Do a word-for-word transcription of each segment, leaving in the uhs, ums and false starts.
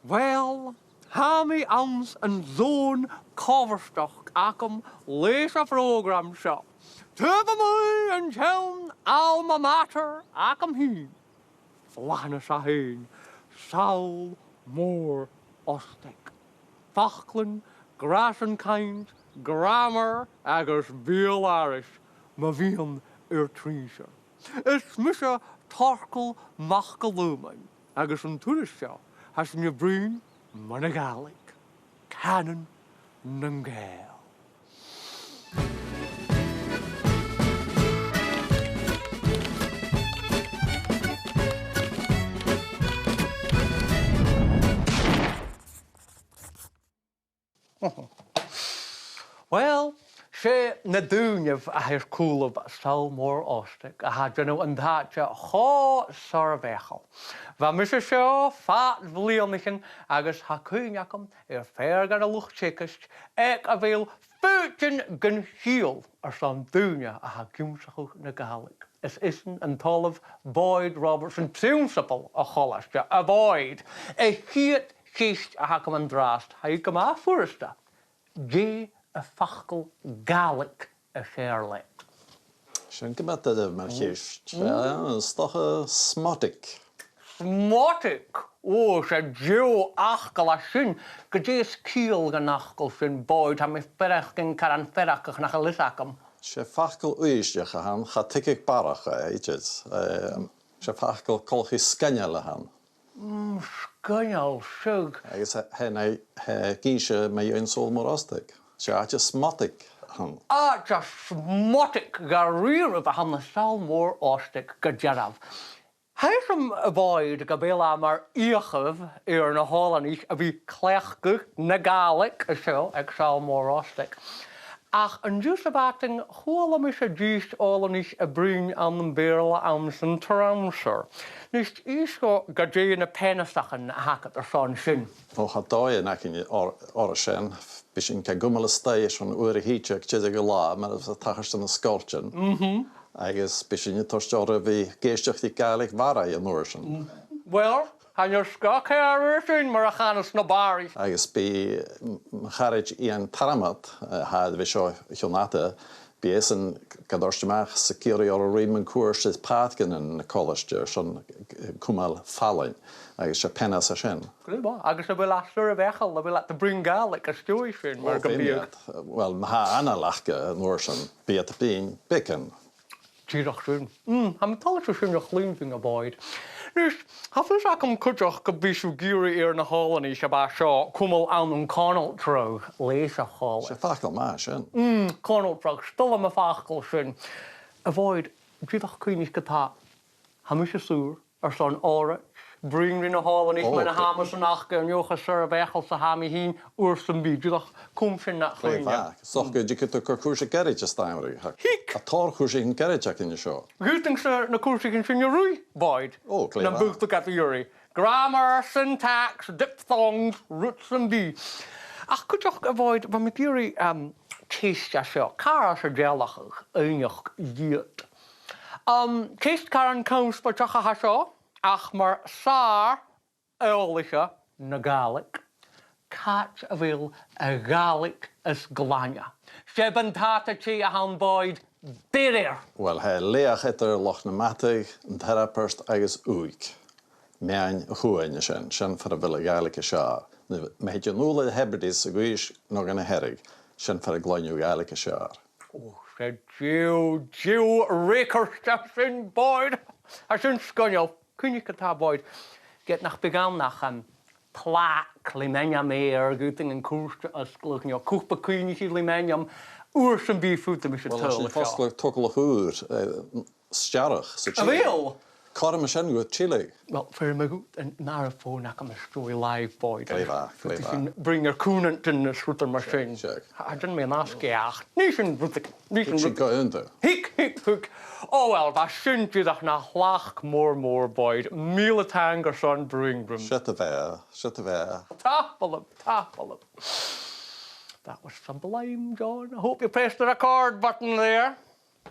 Uill, tha mi anns an zone cofhurtachd agam leis a' phrògram seo. Taobh a-muigh an t-seann alma mater agam fhìn. Bhlas na seo fhèin, Sabhal Mòr Ostaig. Faclan, gràsan-cainnt, gràmar agus beul-aithris, mo mhiann air truinnsear. Is mise Torcuil MacIllFhinnein, agus an turas seo, tha sinn a' bruidhinn mun a' Ghàidhlig. Cànan nan Gàidheal. Uill, 's e na daoine a th' air cùlaibh Sabhal Mòr Ostaig a tha a' dèanamh an t-àite cho soirbheachail. Bha mise seo fad bhliadhnaichean agus tha cuimhne agam air fear dhen an luchd-teagaisg aig a bheil faotainn gun chiall airson daoine a tha ag ionnsachadh na Gàidhlig. Is esan an t-Ollamh Boyd Robertson, prionnsabail a' cholaiste. A Bhoyd, a' chiad cheist a th' agam an-dràsta, tha i gu math furasta. Dè am facal Gàidhlig as fheàrr leat? Sin gu math doirbh mar cheist. Mm. Eh, is dòcha smotaig. Smotaig? Ò, 's e deagh fhacal a tha sin. Gu dè as ciall dhen fhacal sin, Boyd? Tha mi a' faireachdainn caran feargach nach eil fhios agam. 'S e facal Uibhisteach a th' ann, cha tuigidh Barrach e idir. Eh, 's e facal coltach ri sgoinneil a th' ann. Mm, sgoinneil, seadh. Agus tha, tha e na, tha e ag innse mu dheidhinn Sabhal Mòr Ostaig. 'S e àite smotaig a th' ann. Àite smotaig dha-rìribh a th' ann an Sabhal Mòr Ostaig gu dearbh. Tha fhios agam, a Bhoyd, gu bheil e mar fhiachaibh air na h-oileanaich a bhith a' cleachdadh na Gàidhlig an seo aig Sabhal Mòr Ostaig. Ach an-diugh sa mhadainn, chuala mise dithis oileanaich a' bruidhinn ann am Beurla anns an trannsa. Nis, innis dhomh gu dè na peanasachan a th' agad airson sin. Ò, tha dòigh againn air, air sin. Bidh sinn ga chumail a-staigh airson uair a thìde aig deireadh an latha, mar a tha a' tachairt anns na sgoiltean. Mhm. Agus bidh sinn a' toirt orra a bhith ag èisteachd ri Gàidhlig Bharraigh an uair sin. Mm. Uill, chan eil sgath ceàrr air sin mar a chanas na Barraich. Agus bidh m-, mo charaid Iain Tormod, eh, tha air a bhith seo o chionn fhada, bidh esan gan toirt a-mach 's ag iarraidh orra ruith mun cuairt air pàircean na colaiste airson, eh, cumail fallain, agus 's e peanas a tha sin. Glè mhath. Agus a bheil e soirbheachail, a bheil iad a' bruidhinn Gàidhlig às dèidh sin, mar gum biodh? Ò, feumaidh iad. Uill, ma tha anail aca an uair sin, bidh iad a' bruidhinn beagan. Dìreach sin. Mm, tha mi toilichte sin a chluinntinn, a Bhoyd. Nis, tha fios agam cuideachd gum bi sibh ag iarraidh air na h-oileanaich a bha seo cumail ann an conaltradh leis a' cholaiste. 'S e facal math sin. Mm, conaltradh, 's toil leam am facal sin. A Bhoyd, dìreach cuimhnich gu bheil, tha mise saor airson òraid, bruidhinn ri na h-oileanaich, mar a tha mise an-diugh, an dòchas soirbheachail 's a tha mi fhìn, uair sam bith, dìreach cùm sin nad chloinn. Glè mhath. 'S dòcha gun tig thu a chur cùrsa goirid a-staigh riutha. Thig! Tha tòrr chùrsaichean goirid againn an seo. Dh'fhaodadh tu na cùrsaichean sin a ruith, Boyd. Ò, glè mhath. Nam biodh tu gad iarraidh. Grammar, syntax, diphthongs, rud sam bith. Ach cuideachd, a Bhoyd, bha mi ag iarraidh, um, ceist a tha seo. Càit an deach thu a dh'fhaicinn? Um, ceist caran connspaideach a tha seo, ach mar sàr-eòlaiche na Gàidhlig, càit a bheil a' Ghàidhlig as glaine? 'S e buntàta teth a th' ann, Boyd, deireadh. Uill, tha e a' leaghadh eadar Loch nam Madadh, an Tairbeart agus Ùig. Meadhan a' chuain a tha sin, sin far a bheil a' Ghàidhlig as fheàrr. Nuair, ma thèid thu a-null air a' Hebrides, a dh'Uibhist no dhan a' Hearadh, sin far a ghloinneadh Gàidhlig as fheàrr. Ò, 's e deagh, deagh fhreagairt a tha sin, Boyd. Tha sin sgoinneil. Cuimhnich gu bheil, Boyd, ged nach biodh ann ach, um, plàc le m' ainm air, ged a bhiodh an cùrsa a' sgrìobhadh, no cupa cuimhneachaidh le m' ainm, uair sam bith faodaidh mise tadhal seo. Uill, tha sinn a' fosgladh togalach ùr, eh, Steòrnabhagh sa Tìr. A bheil? Cuiridh mi sin dhut tilleadh. Uill, feumaidh mi dhut an àireamh fòn agam às dèidh live, Boyd. Glè mhath, glè mhath. Faodaidh sinn bruidhinn air cùmhnantan is rudan mar sin. Seadh, seadh. Tha, tha, chan eil mi an sàs gu h-àraid. Nì sinn rudeigin, nì sinn rudeigin. Thig sinn gu aontachd. Thig, thig, thig. Ò, uill, bha sin dìreach na thlachd mòr mòr, Boyd. Mìle taing airson bruidhinn rium. Siud a bha e, siud a bha e. Tapadh leibh, tapadh leibh. That was sublime, John. I hope you pressed the record button there.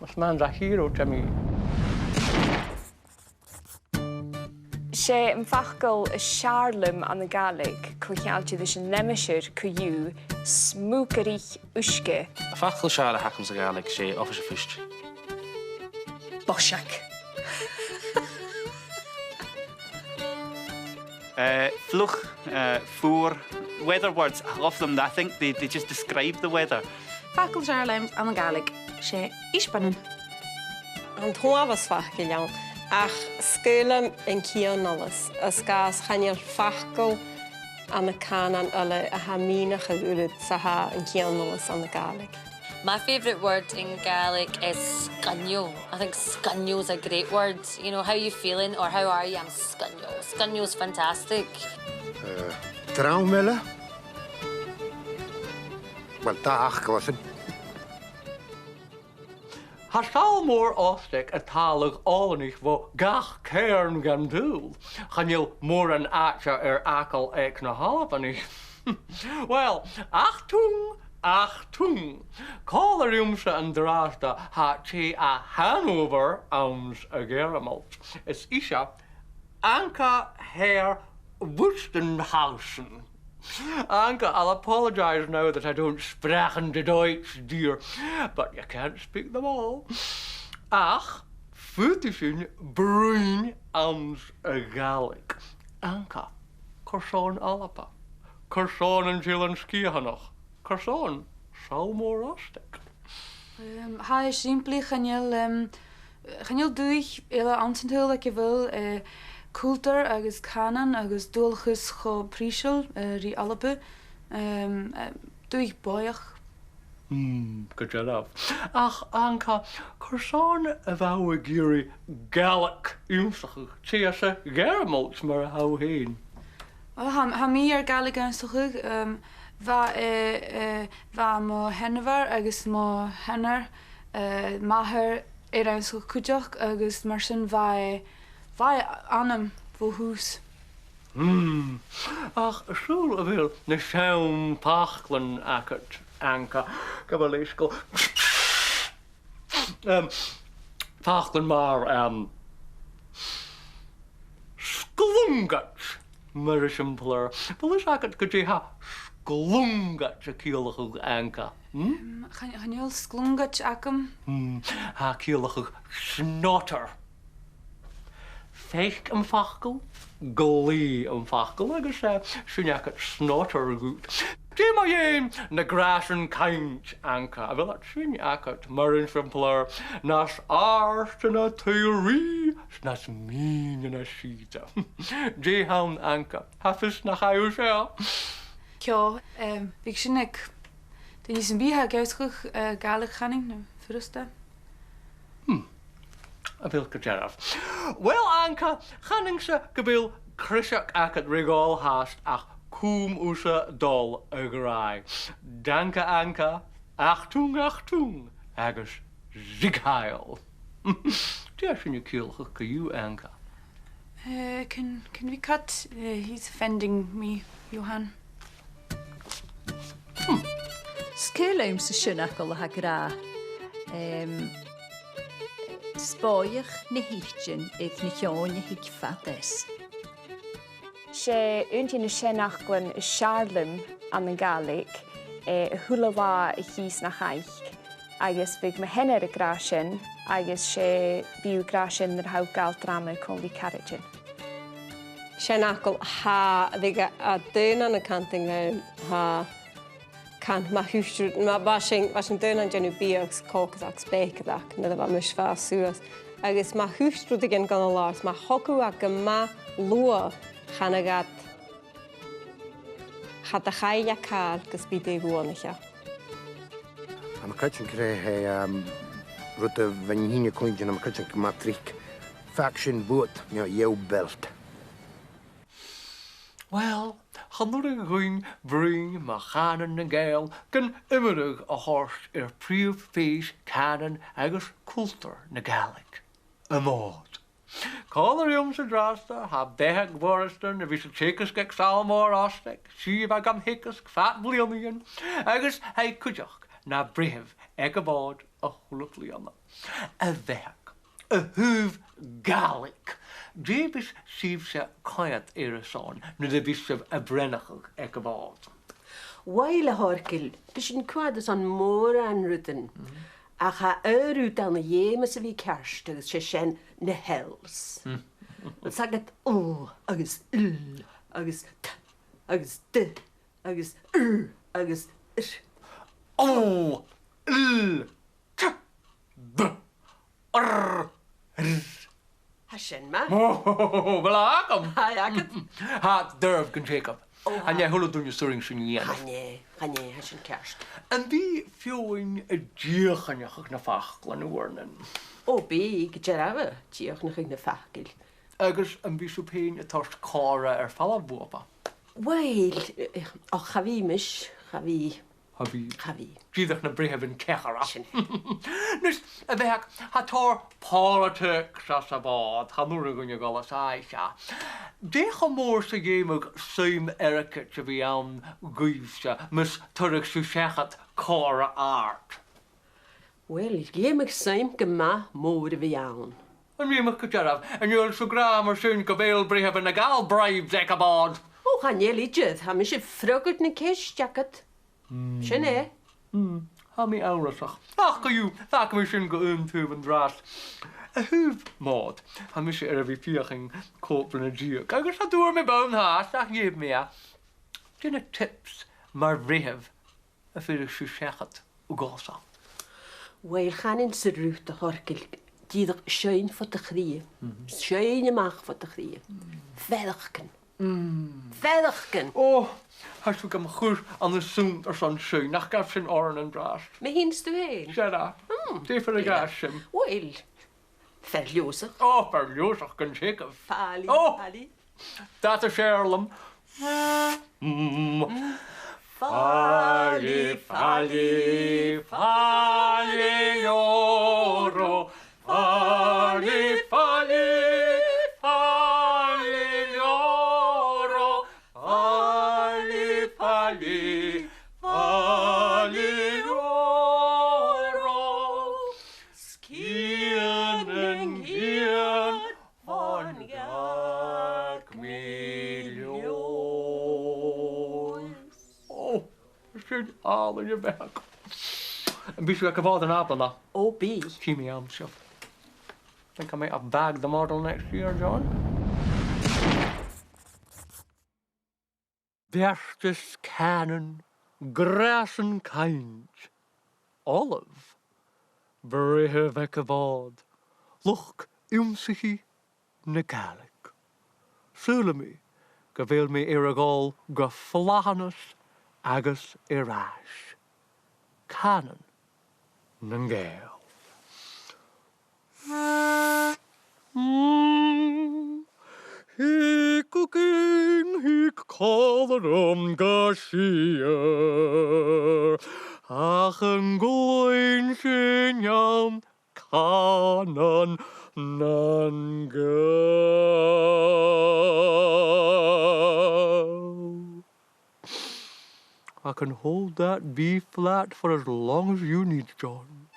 Mas math an-dràsta, a Jimmy. 'S 'S e am facal as fheàrr leam anns a' Ghàidhlig, co-cheangailte ris an aimsir co-dhiù, smùgaraich uisge. Am facal as fheàrr a th' agam sa Ghàidhlig, 's e oifis a' phuist. Boiseag. Eh, fliuch, eh, fuar, weather words, ach often, I think they, they just describe the weather. Am facal as fheàrr leam anns a' Ghàidhlig, 's e isbeanan. Chan eil uabhas facail ann, ach 's caomh leam an cianalas, a chionn 's chan eil facal anns a' chànan eile a tha mìneachadh uiread 's a tha an cianalas anns a' Ghàidhlig. My favourite word in Gaelic is sgoinneil. I think sgoinneil's a great word. You know, "How you feeling?" or "How are you?" "I'm sgoinneil." Sgoinneil's fantastic. Eh, drama eile? Well, dà fhacal a tha sin. Tha Sabhal Mòr Ostaig a' tàladh oileanaich bho gach ceàrn dhen t-saoghal. Chan eil mòran àite air fhàgail aig na h-Albannaich. Well, Achtung, Achtung! Còmhla riumsa an-dràsta tha tè à Hanover anns a' Ghearmailt. Is ise Anke Herr Wustenhausen. Anke, I'll apologise now that I don't sprechen de Deutsch, dear, but you can't speak them all. Ach, faodaidh sinn bruidhinn anns a' Ghàidhlig. Anke, carson Alba? Carson an t-Eilean Sgitheanach? Carson Sabhal Mòr Ostaig? Ehm, tha e sìmplidh, chan eil, ehm, chan eil dùthaich eile anns an t-saoghal aig a bheil, eh, cultar agus cànan agus dualchas cho prìseil, eh, ri Alba, ehm, eh, dùthaich bòidheach. Hmm, gu dearbh. Ach, Anke, carson a bha thu ag iarraidh Gàidhlig ionnsachadh, tè às a' Ghearmailt mar a tha thu fhèin? Ò, tha, tha mi air Gàidhlig ionnsachadh, ehm, bha, eh, eh, bha mo sheanmhair agus mo sheanair, eh, m' athair air ionnsachadh cuideachd agus mar sin bha e, bha e annam bho thùs. Hmm. Ach saoil a bheil na seann fhaclan agad, Anke, gu bheil e sgoinneil. Em, faclan mar, em, sglungat, mar eisimpleir. A bheil fhios agad gu dè tha sglungat a' ciallachadh, Anke? Hmm? Em, chan, chan eil sglungat agam. Hmm, tha e a' ciallachadh snotter. Faic am facal, glaodh am facal, agus, eh, sin agad snotter dhut. Dè mu dheidhinn na gràsan-cainnt, Anke? A bheil iad sin agad, mar eisimpleir, nas àirde na taigh-rìgh, 's nas mìne na sìde? Dè th' ann, Anke? Tha fios nach fhaigh thu seo. Ceò, em, bhiodh sin aig duine sam bith a tha ag ionnsachadh, eh, Gàidhlig a chanainn, no furasta. Hmm. A bheil gu dearbh? Uill, Anke, chanainn-sa gu bheil criseag agad ri dhol fhathast ach cùm thusa dol, a ghràidh. Danke, Anke, Achtung, Achtung, agus Sieg Heil. Dè tha sin a' ciallachadh co-dhiù, Anke? Eh, can, can we cut? Eh, he's offending me, Johan. Hmm. 'S caomh leamsa seanfhacal a tha ag ràdh, em, "'S bòidheach na h-itean aig na h-eòin a thig fada às." 'S e aon de na seanfhaclan as fheàrr leam anns a' Ghàidhlig, eh, a h-uile latha a chì 's na chaic, agus bhiodh mo sheanair ag ràdh sin, agus 's e, bhiodh i ag ràdh sin nuair a tha i a' gabhail dràma còmhla ri caraidean. Sin fhacal a tha, bhiodh e, a' daonnan a' cantainn rium, tha, can, ma thuitear, ma, bha sinn, bha sinn daonnan a' dèanamh biadh agus còcaireachd 's bèicearachd nuair a bha mise a' fàs suas. Agus ma thuitear rudeigin dhan an làr, 's ma thog thu e gu math luath, chanadh iad, cha do chaill e càil gus bith dè bhuannaich e. Tha mi a' creidsinn gur e, um, rud a bha mi fhìn a' cluinntinn, tha mi a' creidsinn gu math tric, faic sin bhuat, no, you belt. Uill, chan urrainn dhuinn bruidhinn mu chànan nan Gàidheal gun iomradh a thoirt air prìomh fhèis cànan agus cultar na Gàidhlig. A-mhàin. Còmhla riumsa an-dràsta, tha beathag Mhoireasdan a bhios a' teagasg aig Sabhal Mòr Ostaig, 's i a bhios gam theagasg fad bhliadhnaichean, agus tha i cuideachd na breitheamh aig a' Mhòd a h-uile bliadhna. A bheathag. A thaobh Gàidhlig, dè bhios sibhse a' coimhead air an son nuair a bhios sibh a' breithneachadh aig a' Mhòd? Uill, a Thorcaill, bidh sinn a' coimhead airson mòran rudan. Mhm. Ach tha aon rud ann a dh'fheumas a bhith ceart, agus 's e sin na L's. Mm. Bheil fhios agad, L agus L agus T agus D agus R agus R. O, L, T, D, R, R. Tha sin math. O, bheil e agam? Tha e agad. Tha, duilich gun teagamh. O, tha. Chan e a h-uile duine as urrainn sin a dhèanamh. Chan e, chan e, tha sin ceart. Am bi feadhainn a' dìochuimhneachadh na faclan uaireannan? O, bidh, gu dearbha, dìochuimhneachadh na faclan. Agus am bi sibh fhèin a' toirt comharra air falbh bhuapa? Uill, eh, och, cha bhi mise, cha bhi. Cha bhi. Cha bhi. Dìreach na breitheamhan ceathara. Sin e. Nis, a Bheathag, tha tòrr politics anns a' Mhòd, chan urrainn dhuinne a dhol às àithe. Dè cho mòr 's a dh'fheumadh suim airgid a bhith ann dhuibhse mus toireadh sibh seachad comharra àrd? Uill, dh'fheumadh suim gu math mòr a bhith ann. An fheumadh gu dearbh? An eil sibh ag ràdh mar sin gu bheil breitheamhan a' gabhail bribes aig a' Mhòd? O, chan eil idir. Tha mise a' freagairt na ceist agad. Mm. Sin e. Mm. Tha mi amhrasach. Ach co-dhiù, fàgaidh mi sin gu aon taobh an-dràsta. A thaobh Mòd, tha mise air a bhith a' feuchainn còmhla ri na dìg, agus cha d' fhuair mi bonn fhathast, ach gheibh mi e. Dè na tips mar bhreitheamh a bheireadh sibh seachad dhòmhsa? Uill, chanainn-sa riut, a Thorcaill, dìreach seinn fo do chridhe. Mhm. Seinn a-mach fo do chridhe. Mm. Faireachdainn. Mm. Faireachdainn. O, tha sibh gam chur ann an sunnd airson seinn, nach gabh sin òran an-dràsta. Mi fhìn 's tu fhèin? Seadh. Mm. Dè fear a ghabhas sin? Uill, fear Leòdhasach. O, fear Leòdhasach gun teagamh. Fàilidh, o, fàilidh. Dad a Sheòrais. Mm. Fàilidh, fàilidh, fàilidh leòdhasach. Fàilidh, fàilidh, fàilidh leòdhasach. Fàilidh, fàilidh, fàilidh leòdhasach. Sgian an Gian bhon ghabh mi leòdhas. O, sin àlainn, a Bheathag. Am bi sibh aig a' Mhòd an Ath-Bhliadhna? O, bidh. Chì mi ann sibh. Think I might have bagged the model next year, John. Beartas cànain, gràsan cainnt, Ollamh, breitheamh aig a' Mhòd, luchd-ionnsachaidh na Gàidhlig. Saoilidh mi gu bheil mi air a dhol gu flathanas agus air ais. Cànan nan Gàidheal. Mm, thig againn, thig còmhla rium gu sìor, ach an cluinn sinn an cànan nan Gàidheal? I can hold that B flat for as long as you need, John.